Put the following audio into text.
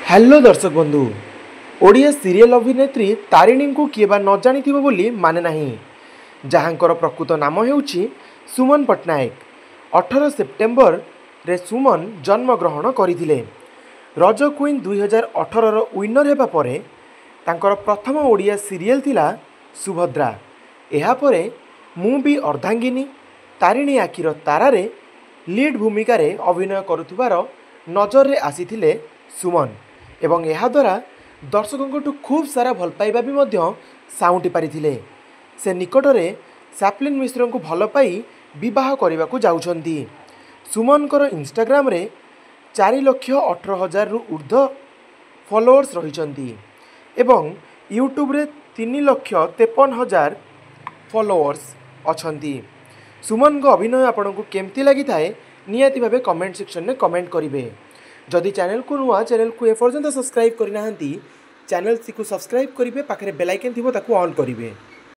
Hello ଦର୍ଶକ ବନ୍ଧୁ, Odia serial ଅଭିନେତ୍ରୀ ତାରିଣୀଙ୍କୁ କିଏ ବା ନ ଜାଣିଥିବ ବୋଲି ମାନେ ନାହିଁ, ଯାହାଙ୍କର ପ୍ରକୃତ ନାମ ହେଉଛି ସୁମନ ପଟ୍ଟନାୟକ। 18 ସେପ୍ଟେମ୍ବରରେ ସୁମନ ଜନ୍ମଗ୍ରହଣ କରିଥିଲେ। ରଜ କୁଇନ୍ 2018ର ୱିନର୍ ହେବା ପରେ ତାଙ୍କର ପ୍ରଥମ ଓଡ଼ିଆ ସିରିଏଲ୍ ଥିଲା ସୁଭଦ୍ରା। ଏହାପରେ ମୁଁ ବି ଅର୍ଦ୍ଧାଙ୍ଗିନୀ, ତାରିଣୀ ଆଖିର ତାରାରେ ଲିଡ୍ ଭୂମିକାରେ ଅଭିନୟ କରୁଥିବାର ନଜରରେ ଆସିଥିଲେ ସୁମନ ଏବଂ ଏହାଦ୍ୱାରା ଦର୍ଶକଙ୍କଠୁ ଖୁବ୍ ସାରା ଭଲ ପାଇବା ବି ମଧ୍ୟ ସାଉଁଟି ପାରିଥିଲେ। ସେ ନିକଟରେ ସାପ୍ଲିନ୍ ମିଶ୍ରଙ୍କୁ ଭଲ ପାଇ ବିବାହ କରିବାକୁ ଯାଉଛନ୍ତି। ସୁମନଙ୍କର ଇନଷ୍ଟାଗ୍ରାମରେ 4,18,000ରୁ ଉର୍ଦ୍ଧ୍ୱ ଫଲୋଅର୍ସ ରହିଛନ୍ତି ଏବଂ ୟୁଟ୍ୟୁବରେ 3,53,000 ଫଲୋଅର୍ସ ଅଛନ୍ତି। ସୁମନଙ୍କ ଅଭିନୟ ଆପଣଙ୍କୁ କେମିତି ଲାଗିଥାଏ, ନିହାତି ଭାବେ କମେଣ୍ଟ ସେକ୍ସନରେ କମେଣ୍ଟ କରିବେ। ଯଦି ଚ୍ୟାନେଲକୁ ନୂଆ, ଚ୍ୟାନେଲକୁ ଏପର୍ଯ୍ୟନ୍ତ ସବସ୍କ୍ରାଇବ୍ କରିନାହାନ୍ତି, ଚ୍ୟାନେଲଟିକୁ ସବସ୍କ୍ରାଇବ୍ କରିବେ, ପାଖରେ ବେଲ୍ ଆଇକନ୍ ଥିବ, ତାକୁ ଅନ୍ କରିବେ।